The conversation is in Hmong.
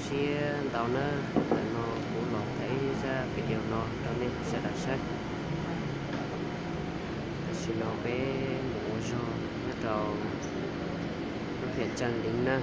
Siab ntau nawb, ntawm no kuv los thaij zaj video no rau nej sawv daws saib. Tam sim no peb mus ua zog nyob rau lub hiam Tsaj Leev na.